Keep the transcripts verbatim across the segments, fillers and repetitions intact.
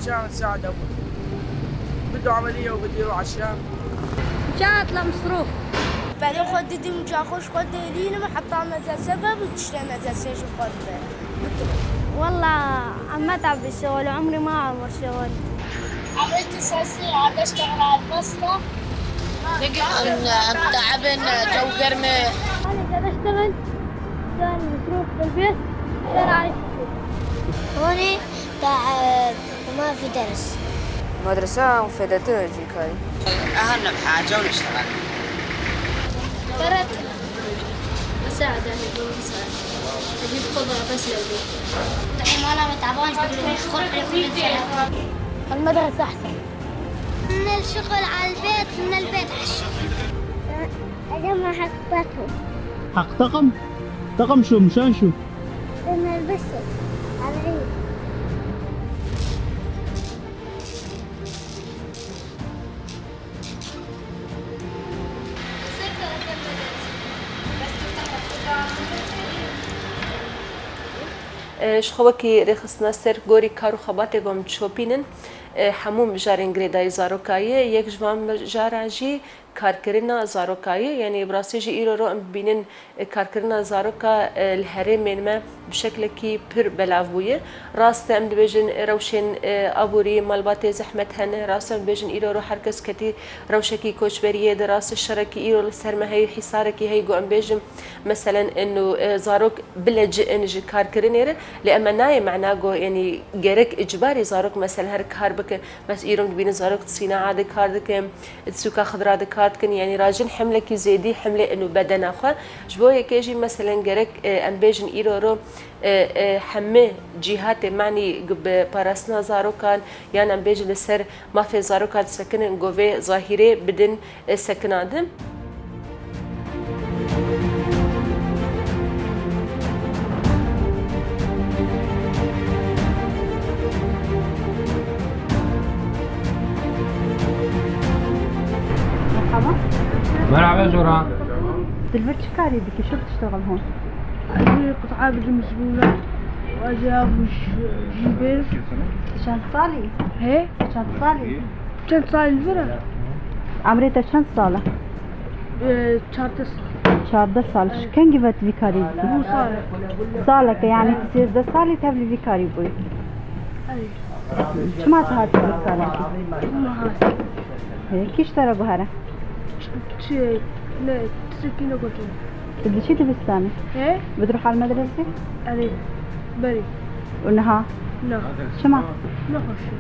Can saat أول. بدو عملية وبديروا عشاء. مشان أطلع مصروف. بعدين خد دي مجا خوش خد دي لينا حتى مدرسة باب وتشتى مدرسة شو خد باب. والله عم أتعب بالشغل وعمري ما عمر شغل. عملت أساسي عاد أشتغل على البسطة. أن تعبن جو قرمه. أنا قاعد أشتغل عشان مصروف بالبيت عشان أعيش. هوني تعب وما في درس. المدرسة مفيدة جي كاي. أهلنا بحاجة ونشتغل. طردت. مساعدة، هي مساعدة. أجيب خضرة بس للبيت. الحين أنا تعبان، شغل مشغول عليكم بالسلام. المدرسة أحسن. من الشغل على البيت، من البيت على الشغل. أجمع حق طقم. حق طقم؟ طقم شو؟ مشان شو؟ بنلبسه على العيد. Ji xwe wekî rêxistina ser gorî kar û xebatê ku em dişopînin, hemû mijarên girêdayî zaroka ye. Yek ji van mijara jî karkirina zaroka ye. Yanî bi rastî jî îro ro em dibînin, e, karkirina zaroka, e, li herêmên me bi şeklekî pir belav bûye. Rast e, em dibêjin, e, rewşên, e, aborî, malbatê zehmet hene. Rast e, em dibêjin îro ro her kes ketî rewşekî koçberiyê de. Rast e, şerekî îro li ser me heye, hîsarekî heye, ku em bêjin, meselen, eno, e, zarok bile ci in ji karkirinê re. Lê eme nayê mena ku, yanî, gerek icbarî zarok, meselen, her kar bikin. Bes îro em dibînin zarok di sînaa de kar dikin, di sûka xidra de kar dikin, yanî rajin hemlekî zêdî hemlê ino bedena xwe. Ji bo yekê jî meselen gerek, e, em bêjin îro ro, e, e, hemî cîhatê manî bi parastina zarokan yan em bêjin li ser mafê zarokan disekinin ku vê zahîrê bidin e, sekina din. Merhaba. Merhaba Zora. دلبر چی کاری دکی؟ شو بتشتغل هون؟ أجي قطعة بالمزبولة وأجي أبوش جيبين. چەند ساڵی؟ هێ؟ چەند ساڵی؟ چەند ساڵی برا؟ عمرێ تە چەند ساڵە؟ ئێ، چاردە ساڵ. چاردە ساڵ. ئەی. کەنگی بەت ڤیکاری بوو؟ دوو ساڵە. ساڵەکە، یعنی سێزدە ساڵی تەبلی ڤیکاری بووی؟ ئەی. چما تە هاتی ڤیکارەکە؟ ما هات. ئێ، کیش تەرە گوهرە؟ چ، نە، تشتێکی نەگوتم. تە دچی دبستانی؟ ئێ؟ بدرو حال مەدرسە؟ ئەرێ، بەری. و نها؟ نە. چما؟ نەخۆشی.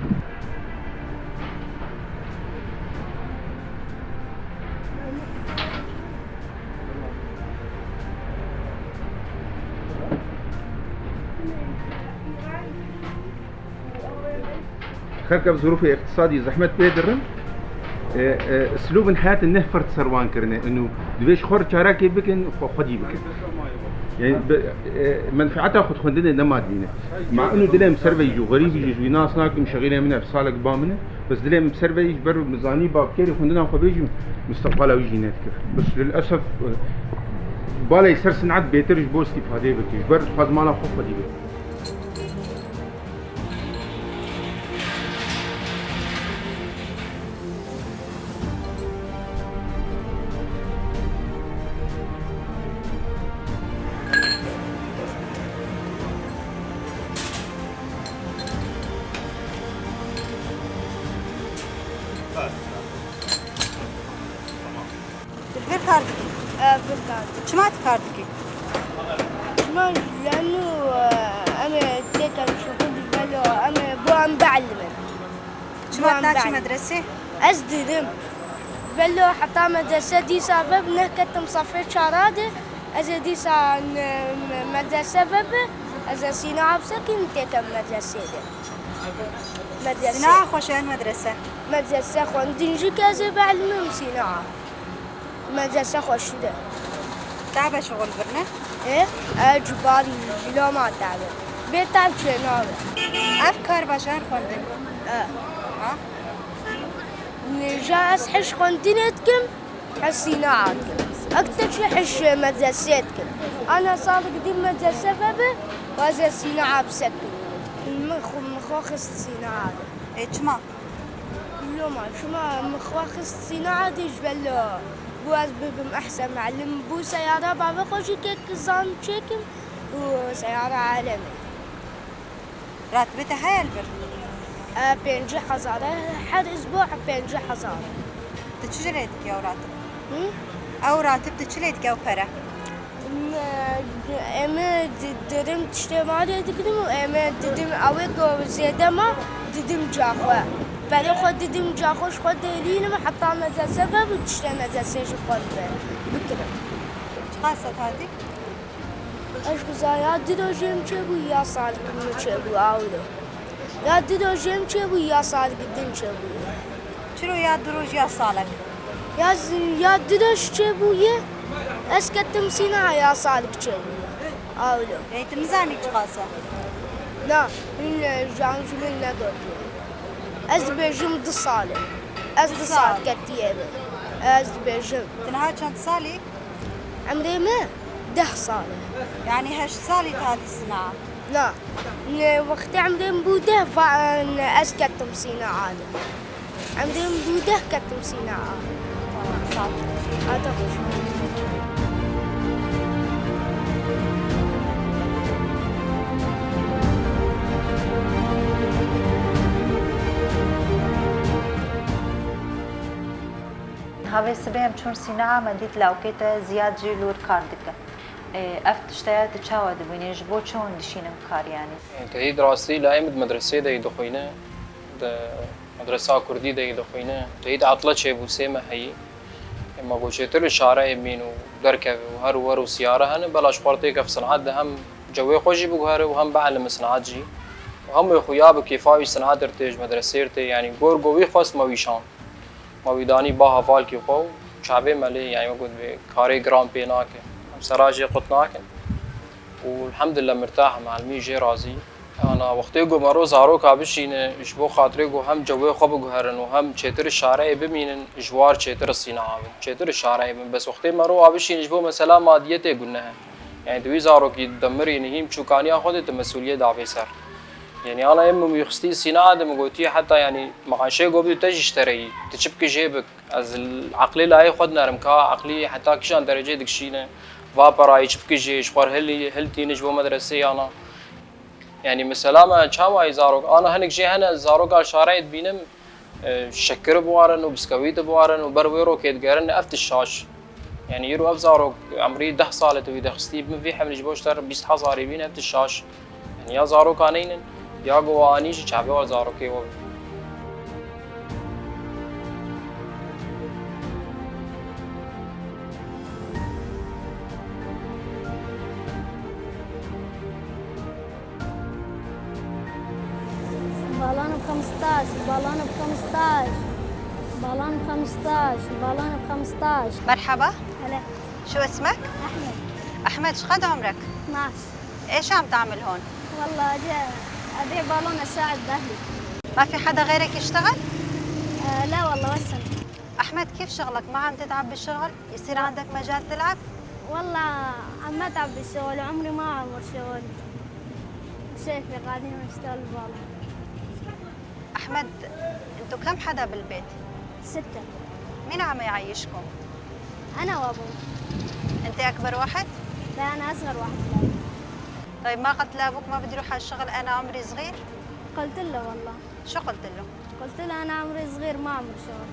Xelk ev zirûfê îqtisadî zehmet pê dirin. E, e, îslûbên heyatê neh ferd ser wan kirine. Ino divê ji xwe re çarekê bikin, xwe xwedî bikin. Yani, bi, e, menfeeta xwe di xwendinê nema dibîne. Ma ino dilê min ser ve jî, xerîbî jî, ji wî nas nakim, şexîlê min e, salek ba min e. Bes dilê min ser ve ji ber min zanî bavkerî xwendina xwe bê jî, misteqbala wî jî nedikir. Bes lilesef, e, balê ser sinat bêtir ji bo îstîfadê bike, ji ber dixwaz mala xwe xwedî bike. Tu li vir kar dikî? E, vir kar dikî. Çima tu kar dikî? Çima? Leno, e, em ê têkevin şixul, velo em ê bo em bielimin. Çima tu naçî medresê? Ez didim. Velo heta medrese dîsa ve neh ketim safê çara de, ez ê dîsa, e, me-, medrese ve bi, ez ê sîna apse kim têkem medresê de. Medrese. Sîna xweş e medrese? Medrese xwendin jî ke ez ê bielmim sîna. Medrese xweşî de. Tabe şixul birine? Ê, e, cubar loma tabe. Bê tab çê nabe. Ev kar baş e her xwendin? E. Ha? Nêja ez hiş xwendinê dikim, hiş sîna dikim. Ek te çi hiş medresê dikim. Ana salek dî medrese vebe, waze sîna apse dikim. Min xwe, min xwe xist sîna de. Ê, çima? Loma, çima min xwe xist sînaa dî ji ber lê bû ez bibim ehsen melim. Bû seyara bavê xwe jî kek zan çêkim û seyara alemê. Ratibê te heye li vir? E, pêncî hezar e, her isbû pêncî hezar e. Tu çi jê re dikî ew ratib? Hı? Ew ratib tu çi lê dike ew pere? Em, em ê di-, dirim tiştê malê digirim û em ê didim ew ê ku zêde ma didim ca xwe. Perê xwe didim ca xwe ji xwe dêlînim heta medrese ve û tiştê medresê ji xwe ve bikirim. Çiqas saet hatî? Ez guza ya du rojê min çêbû, ya salek min çêbû, awlo. Ya du rojê min çêbû, ya salek din çêbû. Çiro ya du roj ya salek? Ya z-, ya du roj çêbûye, ez ketim sîna ya salek çêbûye. Awlo. Ê, tu nizanî çiqas e? Na, hûn, e, jan ji min negotiye. Ez dibêjim du sal e. Ez du sal ketiye be. Ez dibêjim. Tu niha çend salî? Emrê me deh sal e. Yanî heşt salî tu hatî sîna? Na. Ne, wextê emrê min bû deh va-, ne, ez ketim sîna de. Emrê min bû deh ketim sîna. Tamam, sağ ol. Hadi hoş. Niha vê sibê em çûn sînaa, me dît lawkê te Ziyad jî li wir kar dike. Ê, ev tişteya tu çawa dibînî? Ji bo çi hûn dişînin kar yanî? Ê, te yî di rastî layê min di medreseyê de yî dixwîne, di medresa kurdî de yî dixwîne. Te yî di etla çêbû sê meh heyî. Ê, ma got çêtir li şareyê bîn û derkeve û her wer û siyare hene, bela ji xwe re têkeve senat de hem cewê xwe jî biguhere û hem bielime senat jî. Û hemû xuya bi kêfa wî senat re tê, ji medresê re tê, yanî gor go wî xwest me wî şand. Ma wî danî ba hevalkî xwe û çavê me lê, yanî wek got, vê karê giran pê nake. Em sera jê qut nakin. Û elhamdulillah mirtah em, elmî jê razî. Ana wextê ku me ro zaroka bişîne, ji bo xatirê ku hem cewê xwe biguherin û hem çêtir şareyê bimînin, ji war çêtir sîna abin. Çêtir şareyê bin. Bes wextê me ro a bişîne ji bo mesela madiyetê guneh e. Yanî tu wî zarokî demirî nihîm çûkaniya xwe dê tu mesuliyê davê ser. Yanî ana em min wî xistî sîna de min gotî heta yanî maaşê ku bidî te jî ji te re yî. Tu çi bikî jê bik. Ez l-, eqlê layê xwe dinerim ka eqlî heta kîjan derecê dikişîne. Va perayî çi bikî jê, ji xwe re hilî, hiltîne ji bo medresê yana. Yanî mesela me çawa yî zarok, ana hinek jê hene zaroka şareyê dibînim, e, şekir biwarin û biskewît biwarin û ber wê rokê digerin ev tişt şaş. Yanî îro ev zarok emrî deh sal e tu wî dexistî, min vî hemlî ji bo ji te re bîst hezarî bîn ev tişt şaş. Yanî ya zaroka neynin, ya go we anî jî çavê we zarokê we bin. Balon bi xemsetaş, balon bi xemsetaş, balon bi xemsetaş, balon bi xemsetaş. مرحبا. هلا. شو اسمك؟ أحمد. أحمد، شقد عمرك؟ اثناش. إيش عم تعمل هون؟ والله جاي أبيع بالون أساعد بأهلي. ما في حدا غيرك يشتغل؟ آه، لا والله، بس أنا. أحمد، كيف شغلك؟ ما عم تتعب بالشغل؟ يصير عندك مجال تلعب؟ والله عم أتعب بالشغل، عمري ما عمر شغل. شايفة قاعدين نشتغل بالون. أحمد، انتو كم حدا بالبيت؟ ستة. مين عم يعيشكم؟ أنا وأبوي. انت أكبر واحد؟ لا، أنا أصغر واحد بالعيلة. طيب، ما قلت لأبوك ما بدي روح على الشغل، أنا عمري صغير؟ قلت له والله. شو قلت له؟ قلت له: "أنا عمري صغير، ما عمري شغل."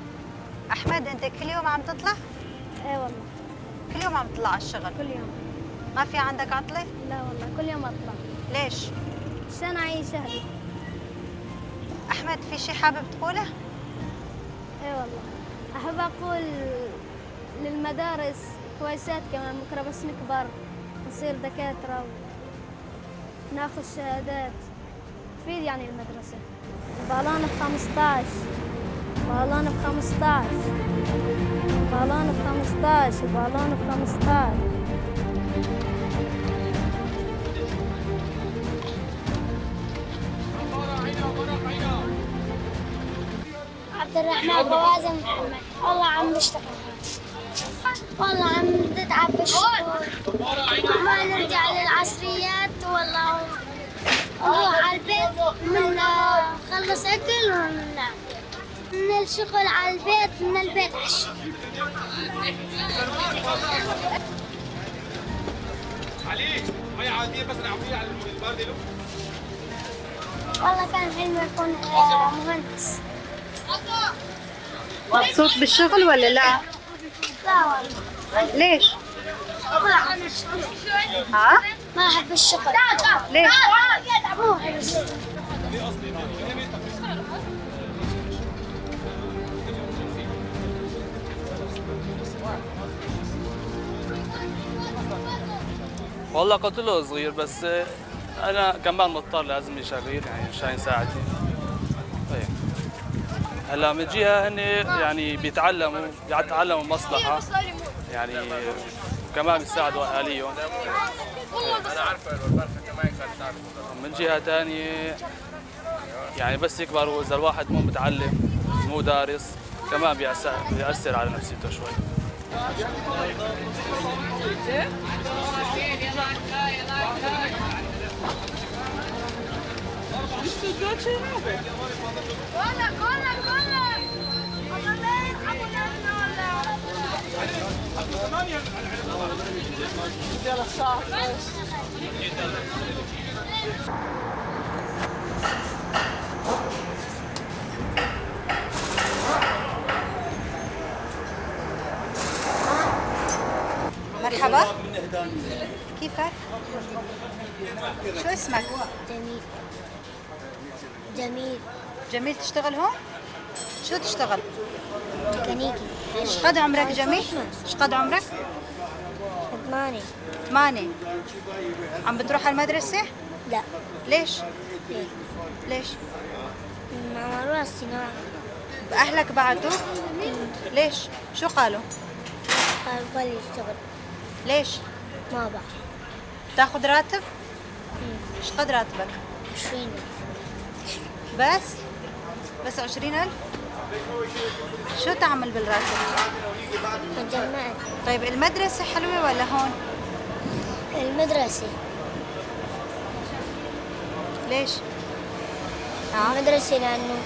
أحمد، أنت كل يوم عم تطلع؟ إيه والله. كل يوم عم تطلع على الشغل؟ كل يوم. ما في عندك عطلة؟ لا والله، كل يوم أطلع. ليش؟ عشان أعيش أهلي. أحمد، في شي حابب تقوله؟ إيه والله. أحب أقول للمدارس كويسات كمان، بكرة بس نكبر نصير دكاترة وناخذ شهادات. تفيد يعني المدرسة. بالون بخمستاش، بالون بخمستاش، بالون بخمستاش، بالون بخمستاش. عبد الرحمن بوازن محمد. والله عم بشتغل هون. والله عم بتعب بالشغل. ما نرجع للعصريات والله. نروح على البيت، من نخلص أكل من الشغل على البيت، من البيت على الشغل. علي، مي عادية بس نعبيها على الباردة له. والله كان حلمي أكون، آه، مهندس. مبسوط بالشغل ولا لا؟ لا والله. ليش؟ ما أحب الشغل. ها؟ ما أحب الشغل. ليش؟ مو حلو الشغل. والله قلت له صغير، بس أنا كمان مضطر، لازم يشغل، يعني، عشان يساعدني. إيه. هلا من جهة هني، يعني، بيتعلموا، يتعلموا مصلحة، يعني، كمان بيساعدوا أهاليهم. من جهة تانية، يعني، بس يكبروا، إذا الواحد مو متعلم، مو دارس، كمان بيأس-، بيأثر على نفسيته شوي. مرحبا، كيفك؟ شو اسمك؟ جميل. جميل. جميل، تشتغل هون؟ شو تشتغل؟ ميكانيكي. شقد عمرك جميل؟ شقد عمرك؟ ثمانية. ثمانية. عم بتروح على المدرسة؟ لا. ليش؟ ليه؟ ليش؟ ما بروح الصناعة. أهلك بعتوك؟ ليش؟ شو قالوا؟ قال بلي يشتغل. ليش؟ ما بعرف. تاخد راتب؟ شقد راتبك؟ عشرين ألف. بس؟ بس عشرين ألف؟ شو تعمل بالراتب؟ أجمعت. طيب، المدرسة حلوة ولا هون؟ المدرسة. ليش؟ ها؟ المدرسة لأنه،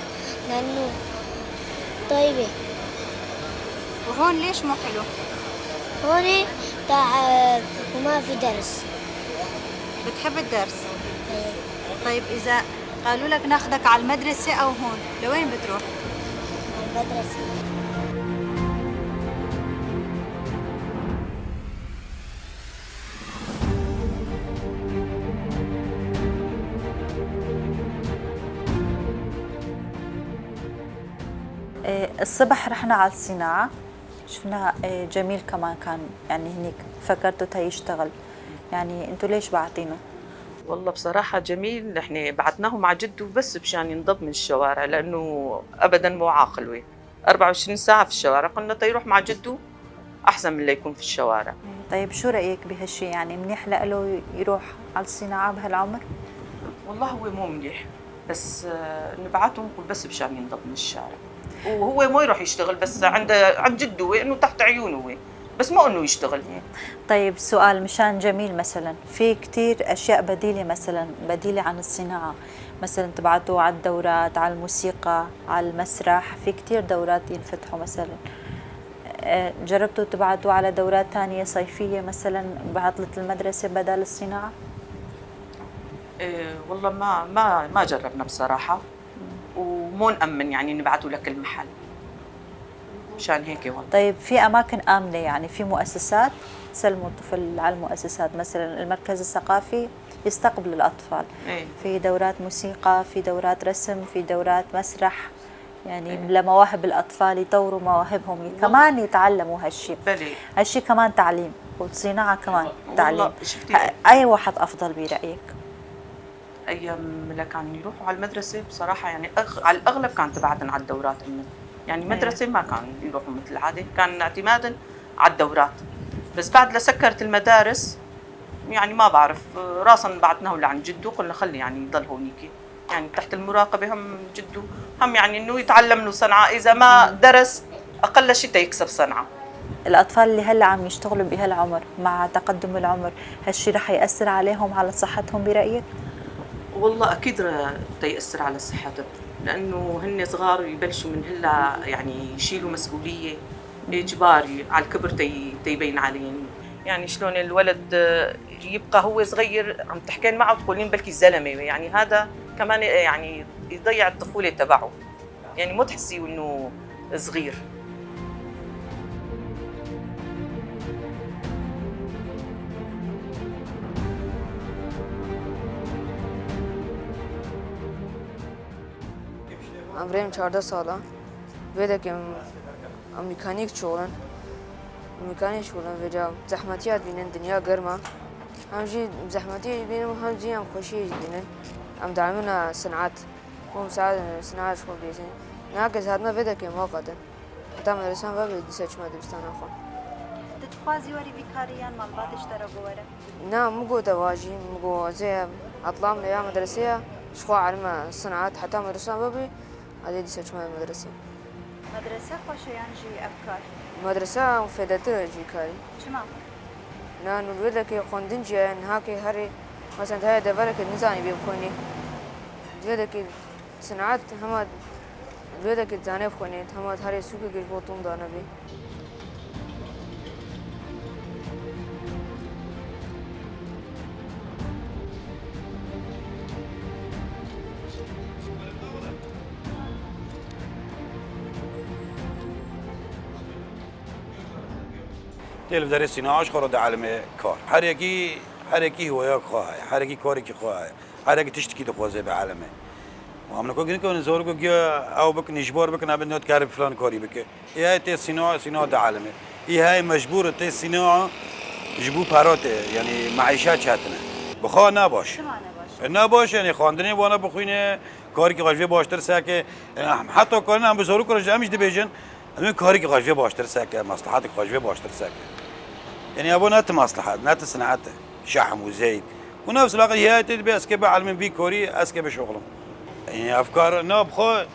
لأنه طيبة. وهون ليش مو حلو؟ هون تعب وما في درس. بتحب الدرس؟ إيه. طيب، إذا قالوا لك ناخدك على المدرسة أو هون، لوين بتروح؟ على المدرسة. إيه، الصبح رحنا على الصناعة، شفنا، إيه، جميل كمان كان، يعني، هنيك، فكرته تيشتغل. يعني، انتو ليش بعتينه؟ والله بصراحة جميل، نحن بعتناه مع جده بس مشان ينضب من الشوارع، لأنه أبدًا مو عاقل وي. أربعة وعشرين ساعة في الشوارع، قلنا تيروح مع جده أحسن من ليكون في الشوارع. طيب، شو رأيك بهالشي؟ يعني، منيح لإله يروح على الصناعة بهالعمر؟ والله هو مو منيح، بس، آه، نبعته نقول بس مشان ينضب من الشارع، وهو مو يروح يشتغل، بس عند، عند جده هو، إنه تحت عيونه هو، بس مو إنه يشتغل. طيب، سؤال مشان جميل، مثلًا، في كتير أشياء بديلة، مثلًا، بديلة عن الصناعة، مثلًا، تبعتوه على الدورات، على الموسيقى، على المسرح، في كتير دورات ينفتحوا، مثلًا. آه، جربتوا تبعتوه على دورات تانية صيفية، مثلًا، بعطلة المدرسة بدل الصناعة؟ إيه، والله ما، ما، ما جربنا بصراحة، ومو نأمن يعني نبعته لكل محل، مشان هيك والله. طيب، في أماكن آمنة، يعني، في مؤسسات تسلموا الطفل على المؤسسات، مثلًا، المركز الثقافي يستقبل الأطفال، إيه. في دورات موسيقى، في دورات رسم، في دورات مسرح، يعني، إيه. لمواهب الأطفال يطوروا مواهبهم، والله. كمان يتعلموا هالشي. بلي. هالشي كمان تعليم، والصناعة كمان والله، تعليم. شفتي؟ ه-، أي واحد أفضل برأيك؟ أيام لكان يروحوا على المدرسة، بصراحة، يعني، أغ-، على الأغلب كان تبعتن على الدورات أمن. يعني، إيه. المدرسة ما كان يروحوا مثل العادة، كان اعتمادا على الدورات. بس بعد لسكرت المدارس، يعني، ما بعرف، راسا بعتناه لعند جده، قلنا: "خلي، يعني، يضل هونيك." يعني تحت المراقبة هم جده، هم يعني إنه يتعلم له صنعة، إذا ما درس أقل شي تيكسب صنعة. الأطفال اللي هلأ عم يشتغلوا بهالعمر، مع تقدم العمر، هالشي رح يأثر عليهم، على صحتهم برأيك؟ والله أكيد رح تيأثر على صحتهم، لأنه هن صغار يبلشوا من هلا يعني يشيلوا مسؤولية إجباري على الكبر تي-، تيبين عليهم. يعني شلون الولد، آه، يبقى هو صغير، عم تحكين معه تقولين بلكي زلمة، يعني هذا كمان، آه، يعني يضيع الطفولة تبعه، يعني مو تحسيه إنه صغير. Em rêm çardeh sal e. Vê dekê em, em mîkanîk şixulin. Mîkanîk şixulin vêca zehmetiya dibînin, dinya germ e. Hem jî zehmetiyê jî bînin, hem jî em xweşiyê jî bînin. Em diemîne sinat. Xwe misal sinat ji xwe bêjin. Nake ez hatime vê dekê me qedin. Heta medresan ve dîsa çima dibistana xwe. Tu dixwazî werî vî karî yan malbatê ji te re got were? Na, min got te va jî, min got ez ê etlam ya medresê ya, ji xwe erime sinat heta medresan ve bî, ez ê dîsa çima medresê. Medrese xweş e yan jî ev kar? Medrese fêdetir e ji vî karî. Çima? Na, nû li wê dekê xwendin jî ye, niha kê herê, mesela, heye deverekê nizanî bê bixwînî. Di vê dekê Sinehat hema li wê dekê dizane bixwîne, hema herê sûkê ji bo tom dane bê. Tê li derê sîna ji xwe re dielime kar. Her yekî, her yekî hiwaya xwe heye, her yekî karekî xwe heye, her yekî tiştekî dixwaze bielime. Û em li ku girîng in, zarok ku giya ew bikin, îjbar bikin, em ê dikarin filan karî bike. Ê heye tê sîna, sîna dielime. Ê heye mecbûr e tê sîna ji bo pera tê, yanî meîşa çetin e. Bi xwe ne baş. Çima ne baş? E, ne baş, yanî xwendinê wana bixwîne, karekî xwe ji vê baştir seke. E, em heta karin em bi zarok re jî em jî dibêjin, Em ê karekî xwe ji vê baştir seke, meslehetê xwe ji vê baştir seke. Yanî evo ne ti meslehet, ne ti sinehet e. Şehm û zeyt. Û nefs laqil hiyayetê dibe ez kê bielmim vî korî, ez kê bişuxlim. Yanî ev kar ne bi xwe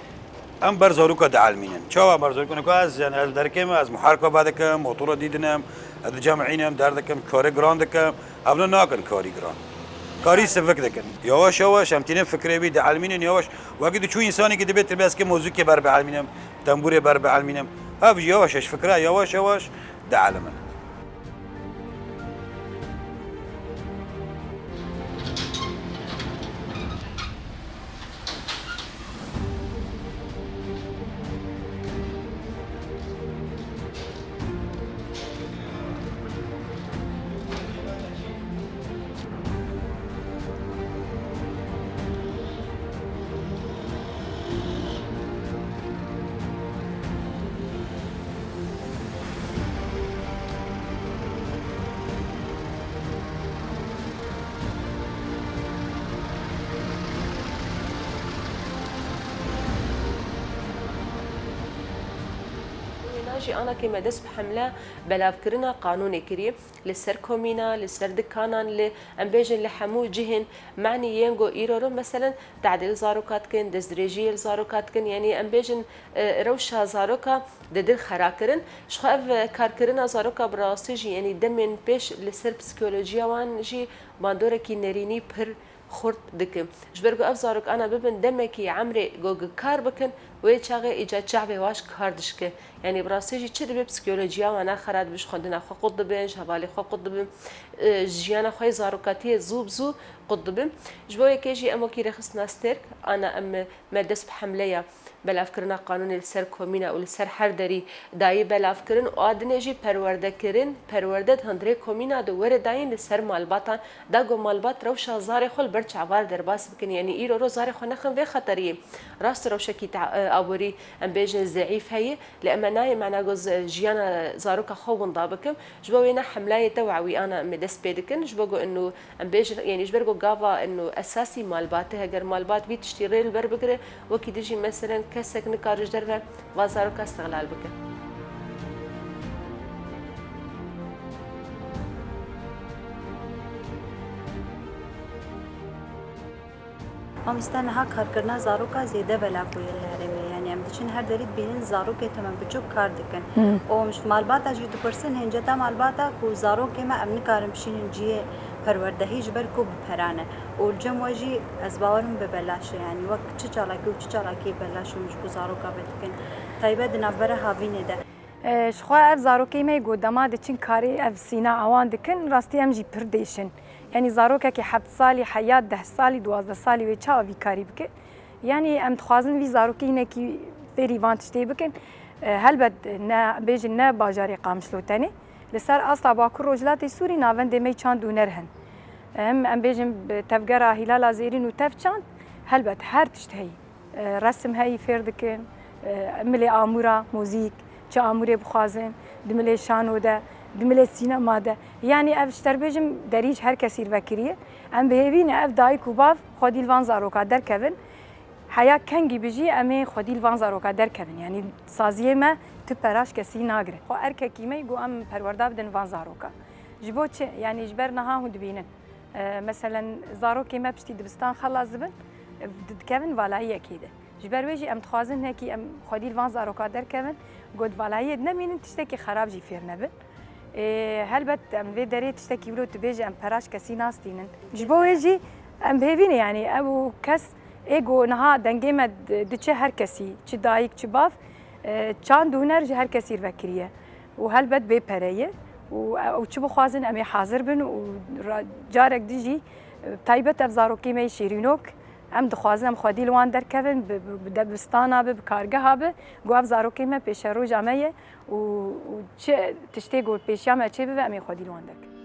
em ber zaroka dielmînin. Çawa ber zaroka? Niko ez, yanî ez derkêm, ez muharka vedikim, motora dîdinim, ez dicem înim, derdikim, karê giran dikim. Ev ne nakin karî giran. Karî sivik dikin. Yavaş yavaş em tînin fikrê wî dielmînin yavaş. Wekî tu çû însanekî dibê tu bes kê mozûkê ber bielmînim. Tembûrê ber bielmînim. Ev jî yavaş yavaş fikra yavaş yavaş dielimin. Wêna jî ana ke me dest bi hemle belavkirina qanûnê kiriye. Li ser komîna, li ser dikanan, li, em bêjin, li hemû cihên, menî yên ku îro ro, meselen, tedê li zaroka dikin, destdirêjiyê li zaroka dikin, yanî em bêjin, e, rewşa zaroka didin xera kirin. Ji xwe ev, e, karkirina zaroka bi rastî jî, yanî demên pêş li ser psîkolojiya wan jî bandorekî nerînî pir xurt dikin. Ji ber ku ev zarok ana bibin demekî emrê ku kar bikin, wê çaxê îca çavê wan ji kar dişke. Yanî bi rastî jî çi dibe psîkolojiya wan a xera dibe, ji xwendina xwe qut dibin, ji hevalê xwe qut dibin, e, ji jiyana xwe yê zarokatiyê zû bi zû qut dibin. Ji bo yekê jî em wekî rêxistina Stêrk ana em me dest bi hemleya belavkirina qanûnê li ser komîna û li ser her derî dayî belavkirin û a dinê jî perwerdekirin, perwerde di hundirê komîna de were dayîn li ser malbatan, da ku malbat rewşa zarê xwe li ber çavan derbas bikin, yanî îro ro zarê xwe nexin vê xeteriyê. Rast rewşekî te-, e, aborî, em bêjin, zeîf heye, lê em nayê mena ku z-, jiyana zaroka xwe winda bikin. Ji bo wê ne hemlayê te wewî ana em ê dest pê dikin, ji bo ku inu em bêjin, yanî ji ber ku gava inu esasî malbat e, heger malbat vî tiştî rê li ber bigire, wekî dijî meselen kesek nikare ji derve va zaroka istiqlal bike. Mamoste, niha karkirina zaroka zêde belav bûye li herêmê. Yanî em diçin her derî dibînin zarokê teme biçûk kar dikin. Hmm. Û em ji malbata jî dipirsin, hênceta malbata ku zarokê me em nikarin bişînin cihê Perwerdehî ji ber ku bi pera ne û li cem we jî ez bawerim bi belaş e, yanî wek çi çalakî û çi çalakî belaş hûn ji bo zaroka vedikin, taybet di navbera havînê de. E, ji xwe ev zarokê me ku dema diçin karê ev sîna awan dikin, rastî em jî pir dêşin. Yanî zarokekî heft salî, heya deh salî, duwazdeh salî wê çawa vî karî bike? Yanî em dixwazin vî zarokê hinekî fêrî van tiştê bikin. E, helbet ne, bêjin ne bajarê Qamişlo tenê. Li ser asta Bakur Rojhilatê Sûrî navendê me çand û huner hene. Em, em bêjin bi tevgera Hîlala Zêrîn û tev çand, helbet her tişt heyî. E, resim heyî fêr dikin, e, milê amûra, muzîk, çi amûrê bixwazin, di milê şano de, di milê sînema de. Yanî ev ji te re bêjim derî ji her kesî re vekiriye. Em bi hêvî ne ev dayik û bav xwedî li van zaroka derkevin. Heya kengî bijî em ê xwedî li van zaroka derkevin. Yanî saziyê me tu pera ji kesî nagire. Xwe erkekî me yî ku em perwerda bidin van zaroka. Ji bo çi? Yanî ji ber niha hûn dibînin. E, meselen, zarokê me piştî dibistan xelas dibin, e, di-, dikevin valayiyekê de. Ji ber wê jî em dixwazin hinekî em xwedî li van zaroka derkevin, ku di valayiyê de nemînin, tiştekî xerab jî fêr nebin. Ê, helbet em vê derê tiştekî wilo tu bêjî em pera ji kesî nastînin. Ji bo wê jî em bi hêvî ne, yanî ew kes ê ku niha dengê me di-, diçe her kesî, çi dayik, çi bav, e, çand û huner ji her kesî re vekiriye. Û helbet bê pere ye. Û, û çi bixwazin em ê hazir bin û ra-, carek din jî, e, taybet ev zarokê me yê şêrînok, em dixwazin em xwedî li wan derkevin, bi, bi, bi debistana bi, bi kargeha bi, ku ev zarokê me pêşeroja me ye û, û çi tiştê ku pêşiya me çêbibe em ê xwedî li wan derkevin.